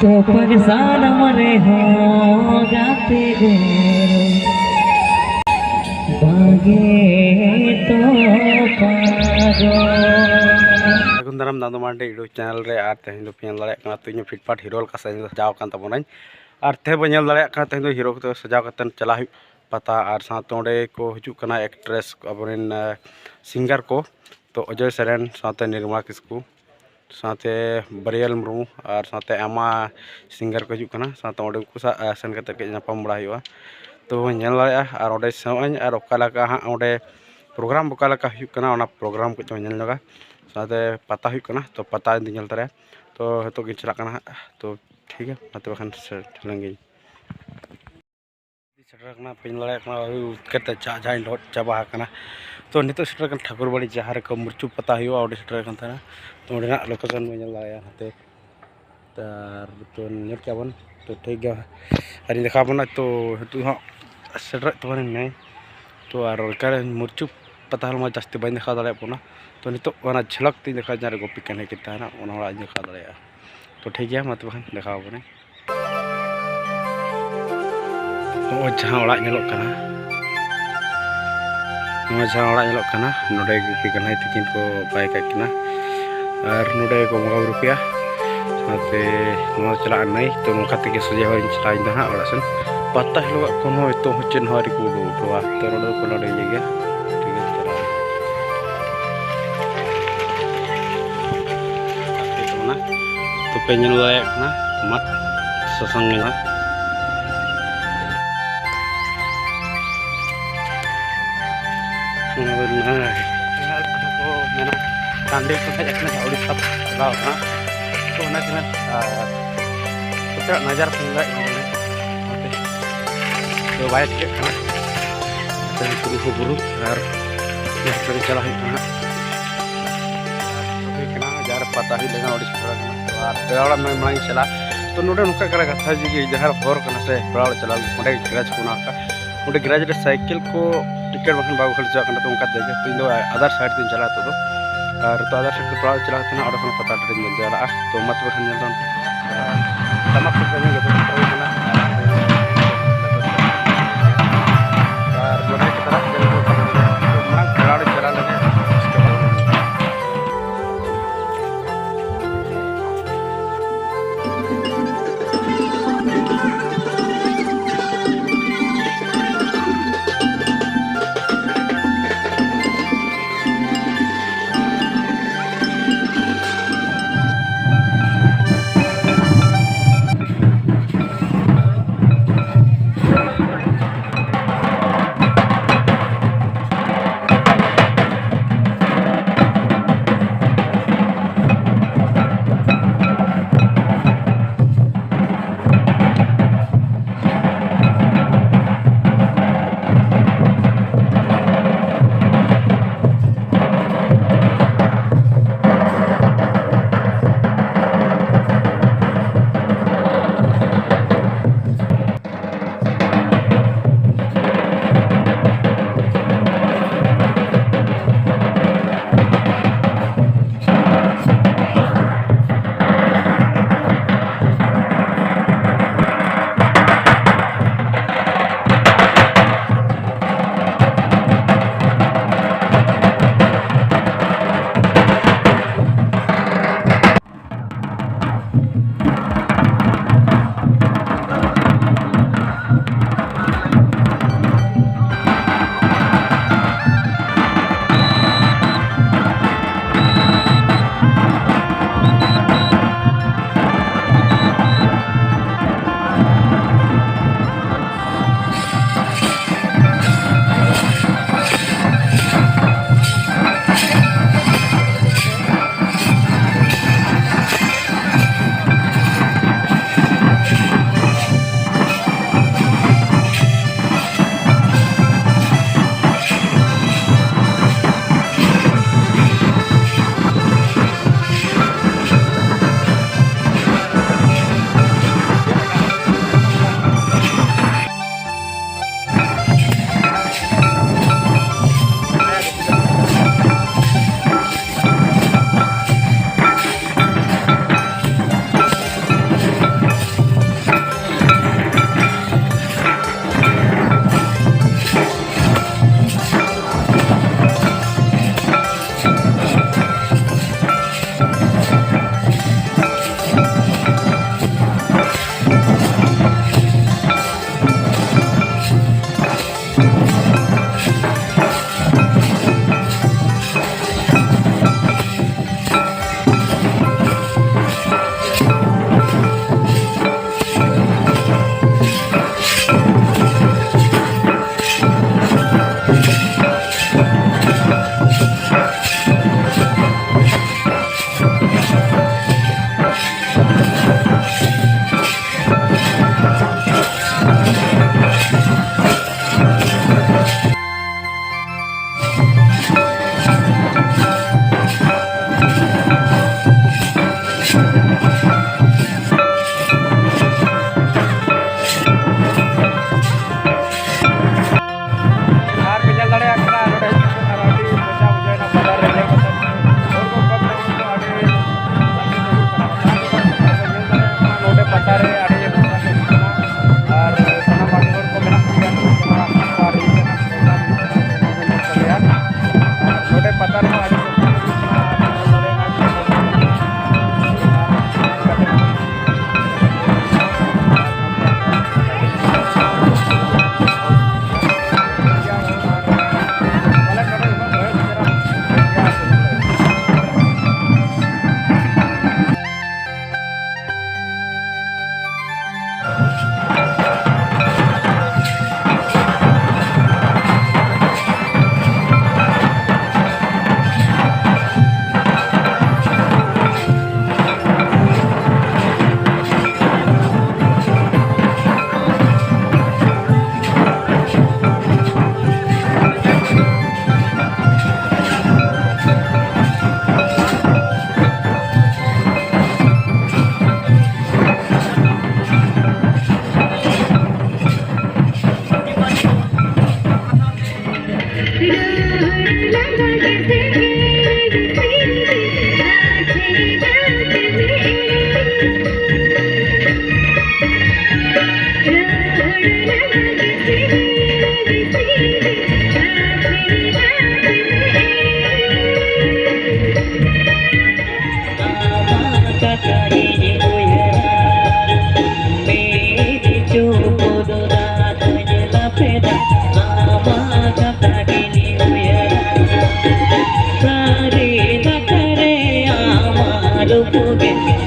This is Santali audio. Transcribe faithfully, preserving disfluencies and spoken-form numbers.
ᱯᱟᱜᱽᱥᱟᱱᱟᱢ ᱨᱮᱦᱚᱸ ᱜᱟᱛᱮ ᱜᱚᱲᱚ ᱵᱟᱝᱜᱮ ᱛᱚᱯᱟᱜᱚᱜ᱾ ᱥᱟᱹᱜᱩᱱ ᱫᱟᱨᱟᱢ ᱫᱟᱫᱩ ᱢᱟᱨᱰᱤ YouTube ᱪᱮᱱᱮᱞ ᱨᱮ᱾ ᱟᱨ ᱛᱮᱦᱮᱧ ᱫᱚ ᱯᱮ ᱧᱮᱞ ᱫᱟᱲᱮᱭᱟᱜ ᱠᱟᱱᱟ, ᱛᱮᱦᱮᱧ ᱫᱚ ᱯᱷᱤᱴᱯᱷᱟᱴ ᱦᱤᱨᱳ ᱞᱮᱠᱟ ᱥᱟᱡᱟᱣ ᱟᱠᱟᱱ ᱛᱟᱵᱚᱱᱟᱹᱧ᱾ ᱟᱨ ᱛᱮᱦᱮᱧ ᱵᱚᱱ ᱧᱮᱞ ᱫᱟᱲᱮᱭᱟᱜ ᱠᱟᱱᱟ, ᱛᱮᱦᱮᱧ ᱫᱚ ᱦᱤᱨᱳ ᱠᱚᱛᱮ ᱥᱟᱡᱟᱣ ᱠᱟᱛᱮ ᱪᱟᱞᱟᱜ ᱦᱩᱭᱩᱜ ᱯᱟᱛᱟ᱾ ᱟᱨ ᱥᱟᱶᱛᱮ ᱚᱸᱰᱮ ᱠᱚ ᱦᱤᱡᱩᱜ ᱠᱟᱱᱟ ᱮᱠᱴᱨᱮᱥ, ᱟᱵᱚᱨᱮᱱ ᱥᱤᱝᱜᱟᱨ ᱠᱚ᱾ ᱛᱚ ᱚᱡᱚᱭ ᱥᱚᱨᱮᱱ ᱥᱟᱶᱛᱮ ᱱᱤᱨᱢᱟ ᱠᱤᱥᱠᱩ ᱥᱟᱶᱛᱮ ᱵᱟᱹᱨᱤᱭᱟᱹᱞ ᱢᱩᱨᱢᱩ ᱟᱨ ᱥᱟᱶᱛᱮ ᱟᱭᱢᱟ ᱥᱤᱝᱜᱟᱨ ᱠᱚ ᱦᱤᱡᱩᱜ ᱠᱟᱱᱟ᱾ ᱥᱟᱶᱛᱮ ᱚᱸᱰᱮ ᱩᱱᱠᱩ ᱥᱟᱶ ᱥᱮᱱ ᱠᱟᱛᱮ ᱠᱟᱹᱡ ᱧᱟᱯᱟᱢ ᱵᱟᱲᱟ ᱦᱩᱭᱩᱜᱼᱟ᱾ ᱛᱚ ᱧᱮᱞ ᱫᱟᱲᱮᱭᱟᱜᱼᱟ ᱟᱨ ᱚᱸᱰᱮ ᱥᱮᱱᱚᱜ ᱟᱹᱧ ᱟᱨ ᱚᱠᱟ ᱞᱮᱠᱟ ᱦᱟᱸᱜ ᱚᱸᱰᱮ ᱯᱨᱳᱜᱨᱟᱢ ᱚᱠᱟ ᱞᱮᱠᱟ ᱦᱩᱭᱩᱜ ᱠᱟᱱᱟ, ᱚᱱᱟ ᱯᱨᱳᱜᱨᱟᱢ ᱠᱟᱹᱡ ᱵᱚᱱ ᱧᱮᱞ ᱧᱚᱜᱟ᱾ ᱥᱟᱶᱛᱮ ᱯᱟᱛᱟ ᱦᱩᱭᱩᱜ ᱠᱟᱱᱟ, ᱛᱚ ᱯᱟᱛᱟ ᱤᱧ ᱧᱮᱞ ᱛᱟᱨᱟᱭᱟ᱾ ᱛᱚ ᱱᱤᱛᱚᱜ ᱜᱤᱧ ᱪᱟᱞᱟᱜ ᱠᱟᱱᱟ ᱦᱟᱸᱜ᱾ ᱛᱚ ᱴᱷᱤᱠ ᱜᱮᱭᱟ, ᱢᱟ ᱛᱚᱵᱮ ᱠᱷᱟᱱ ᱥᱮᱴᱮᱨ ᱞᱮᱱ ᱜᱤᱧ᱾ ᱥᱮᱴᱮᱨ ᱠᱟᱱᱟ, ᱯᱮ ᱧᱮᱞ ᱫᱟᱲᱮᱭᱟᱜ ᱠᱟᱱᱟ, ᱩᱫᱽᱜᱟᱹᱨ ᱛᱮ ᱪᱟ ᱡᱷᱟᱧ ᱞᱚᱦᱚᱫ ᱪᱟᱵᱟ ᱟᱠᱟᱱᱟ᱾ ᱛᱚ ᱱᱤᱛᱚᱜ ᱥᱮᱴᱮᱨ ᱠᱟᱱᱟ ᱴᱷᱟᱠᱩᱨ ᱵᱟᱲᱤ, ᱡᱟᱦᱟᱸ ᱨᱮᱠᱚ ᱢᱩᱨᱪᱩ ᱯᱟᱛᱟ ᱦᱩᱭᱩᱜᱼᱟ, ᱚᱸᱰᱮ ᱥᱮᱴᱮᱨ ᱠᱟᱱ ᱛᱟᱦᱮᱱᱟ᱾ ᱛᱚ ᱚᱸᱰᱮᱱᱟᱜ ᱞᱳᱠᱮᱥᱚᱱ ᱵᱚᱱ ᱧᱮᱞ ᱫᱟᱲᱮᱭᱟᱜᱼᱟ ᱱᱚᱛᱮ᱾ ᱟᱨ ᱛᱚ ᱧᱮᱞ ᱠᱮᱜᱼᱟ ᱵᱚᱱ, ᱛᱚ ᱴᱷᱤᱠ ᱜᱮᱭᱟ, ᱟᱨᱤᱧ ᱫᱮᱠᱷᱟᱣ ᱟᱵᱚᱱᱟ᱾ ᱛᱚ ᱱᱤᱛᱚᱜ ᱦᱚᱸ ᱥᱮᱴᱮᱨᱚᱜ ᱛᱟᱵᱚᱱᱟᱹᱧ ᱱᱟᱹᱭ᱾ ᱛᱚ ᱟᱨ ᱚᱠᱟᱨᱮ ᱢᱩᱨᱪᱩ ᱯᱟᱛᱟ ᱦᱚᱸ ᱢᱟ ᱡᱟᱹᱥᱛᱤ ᱵᱟᱹᱧ ᱫᱮᱠᱷᱟᱣ ᱫᱟᱲᱮᱭᱟᱜ ᱵᱚᱱᱟ᱾ ᱛᱚ ᱱᱤᱛᱚᱜ ᱚᱱᱟ ᱡᱷᱟᱞᱟᱠ ᱛᱤᱧ ᱫᱮᱠᱷᱟᱣ, ᱡᱟᱦᱟᱸ ᱨᱮ ᱜᱳᱯᱤ ᱠᱟᱹᱱᱦᱤ ᱠᱤᱱ ᱛᱟᱦᱮᱱᱟ, ᱚᱱᱟ ᱚᱲᱟᱜ ᱤᱧ ᱫᱮᱠᱷᱟᱣ ᱫᱟᱲᱮᱭᱟᱜᱼᱟ᱾ ᱛᱚ ᱴᱷᱤᱠ ᱜᱮᱭᱟ, ᱢᱟ ᱛᱚᱵᱮ ᱠᱷᱟᱱ ᱫᱮᱠᱷᱟᱣ ᱟᱵᱚᱱᱟᱹᱧ᱾ ᱱᱚᱜᱼᱚᱭ ᱡᱟᱦᱟᱸ ᱚᱲᱟᱜ ᱧᱮᱞᱚᱜ ᱠᱟᱱᱟ, ᱱᱚᱣᱟ ᱡᱟᱦᱟᱸ ᱚᱲᱟᱜ ᱧᱮᱞᱚᱜ ᱠᱟᱱᱟ, ᱱᱚᱰᱮ ᱜᱩᱯᱤ ᱠᱟᱱᱟᱭ ᱛᱤᱠᱤᱱ ᱠᱚ ᱵᱟᱭ ᱠᱟᱜ ᱠᱤᱱᱟ᱾ ᱟᱨ ᱱᱚᱰᱮ ᱠᱚ ᱵᱚᱸᱜᱟ ᱵᱩᱨᱩ ᱠᱮᱭᱟ᱾ ᱥᱟᱶᱛᱮ ᱱᱚᱣᱟ ᱪᱟᱞᱟᱜᱼᱟ ᱱᱟᱹᱭ, ᱛᱚ ᱱᱚᱝᱠᱟ ᱛᱮᱜᱮ ᱥᱚᱡᱷᱮ ᱦᱚᱨᱤᱧ ᱪᱟᱞᱟᱣ ᱤᱧ ᱫᱚ ᱦᱟᱸᱜ ᱚᱲᱟᱜ ᱥᱮᱱ᱾ ᱯᱟᱛᱟ ᱦᱤᱞᱳᱜᱟᱜ ᱠᱷᱚᱱ ᱦᱚᱸ ᱱᱤᱛᱚᱜ ᱦᱚᱸ ᱪᱮᱫ ᱦᱚᱸ ᱟᱹᱣᱨᱤ ᱠᱚ ᱩᱰᱩᱠ ᱦᱚᱴᱚᱣᱟ᱾ ᱛᱚ ᱱᱚᱰᱮ ᱠᱚ ᱱᱚᱰᱮ ᱤᱭᱟᱹ ᱜᱮᱭᱟ, ᱴᱷᱤᱠ ᱜᱮᱭᱟ, ᱪᱟᱞᱟᱜᱼᱟ᱾ ᱛᱟᱵᱚᱱᱟ᱾ ᱛᱚᱯᱮ ᱧᱮᱞ ᱫᱟᱲᱮᱭᱟᱜ ᱠᱟᱱᱟ ᱢᱟᱫ ᱥᱟᱥᱟᱝ ᱜᱮ ᱱᱟᱜ᱾ ᱱᱚᱜᱼᱚᱭ ᱱᱚᱣᱟ ᱠᱚ ᱢᱮᱱᱟ, ᱴᱟᱺᱰᱤ ᱠᱚ ᱦᱮᱡ ᱟᱠᱟᱱᱟ, ᱡᱟᱦᱟᱸ ᱩᱲᱤᱥᱥᱟ ᱪᱟᱞᱟᱣ ᱟᱠᱟᱱᱟ᱾ ᱛᱚ ᱚᱱᱟ ᱠᱟᱱᱟ, ᱟᱨ ᱱᱚᱛᱮᱱᱟᱜ ᱱᱟᱡᱟᱨ ᱠᱚ ᱧᱮᱞ ᱫᱟᱲᱮᱭᱟᱜ ᱠᱟᱱᱟ᱾ ᱱᱚᱛᱮ ᱫᱚ ᱵᱟᱭ ᱴᱷᱤᱠᱟᱹᱜ ᱠᱟᱱᱟ᱾ ᱱᱚᱛᱮ ᱵᱩᱨᱩ ᱠᱚ ᱵᱩᱨᱩ, ᱟᱨ ᱡᱟᱦᱟᱸ ᱥᱮᱫ ᱪᱟᱞᱟᱜ ᱦᱩᱭᱩᱜ ᱠᱟᱱᱟ ᱦᱟᱸᱜ᱾ ᱦᱩᱭ ᱠᱟᱱᱟ, ᱡᱟᱦᱟᱸ ᱨᱮ ᱯᱟᱛᱟ ᱦᱩᱭᱩᱜ ᱞᱮᱱᱟ, ᱚᱸᱰᱮ ᱥᱮᱴᱮᱨ ᱟᱠᱟᱱᱟ᱾ ᱛᱚ ᱟᱨ ᱯᱮᱲᱟ ᱚᱲᱟᱜ ᱢᱟᱲᱟᱝ ᱤᱧ ᱪᱟᱞᱟᱜᱼᱟ᱾ ᱛᱚ ᱱᱚᱰᱮ ᱱᱚᱝᱠᱟ ᱠᱟᱱᱟ ᱠᱟᱛᱷᱟ ᱡᱮ ᱡᱟᱦᱟᱸ ᱨᱮ ᱦᱚᱨ ᱠᱟᱱᱟ ᱥᱮ, ᱯᱮᱲᱟ ᱚᱲᱟᱜ ᱪᱟᱞᱟᱣ ᱞᱟᱹᱜᱤᱫ, ᱚᱸᱰᱮ ᱜᱮ ᱜᱮᱨᱮᱡᱽ ᱠᱚ ᱢᱮᱱᱟᱜ ᱟᱠᱟᱫ᱾ ᱚᱸᱰᱮ ᱜᱮᱨᱮᱡᱽ ᱨᱮ ᱥᱟᱭᱠᱮᱞ ᱠᱚ ᱴᱤᱠᱤᱴ ᱵᱟᱝᱠᱷᱟᱱ ᱵᱟᱠᱚ ᱠᱷᱟᱹᱲ ᱦᱚᱪᱚᱣᱟᱜ ᱠᱟᱱᱟ᱾ ᱛᱚ ᱚᱱᱠᱟ ᱛᱮᱜᱮ ᱛᱚ ᱤᱧ ᱫᱚ other side ᱛᱤᱧ ᱪᱟᱞᱟᱜᱼᱟ ᱱᱤᱛᱚᱜ ᱫᱚ᱾ ᱟᱨ ᱱᱤᱛᱚᱜ other side ᱛᱮ ᱯᱮᱲᱟ ᱚᱲᱟᱜ ᱪᱟᱞᱟᱣ ᱠᱟᱛᱮ ᱦᱟᱸᱜ ᱚᱸᱰᱮ ᱠᱷᱚᱱ ᱯᱟᱛᱟ ᱴᱟᱺᱰᱤᱧ ᱧᱮᱞ ᱪᱟᱞᱟᱜᱼᱟ᱾ ᱛᱚ ᱢᱟ ᱛᱚᱵᱮ ᱠᱷᱟᱱ ᱧᱮᱞ ᱛᱟᱵᱚᱱ ᱯᱮ᱾ ᱟᱨ ᱴᱟᱢᱟᱠ ᱥᱟᱵ ᱠᱟᱛᱮ ᱜᱮ ᱦᱩᱭ ᱠᱟᱱᱟ᱾ ᱟᱨ ᱱᱚᱰᱮ ᱪᱟᱞᱟᱜ ᱠᱟᱱᱟ ᱠᱚ ᱢᱟᱲᱟᱝ ᱯᱮᱲᱟ ᱦᱚᱲ ᱪᱟᱞᱟᱣ ᱞᱮᱱᱟ᱾ ᱞᱩᱯᱩᱜᱮ᱾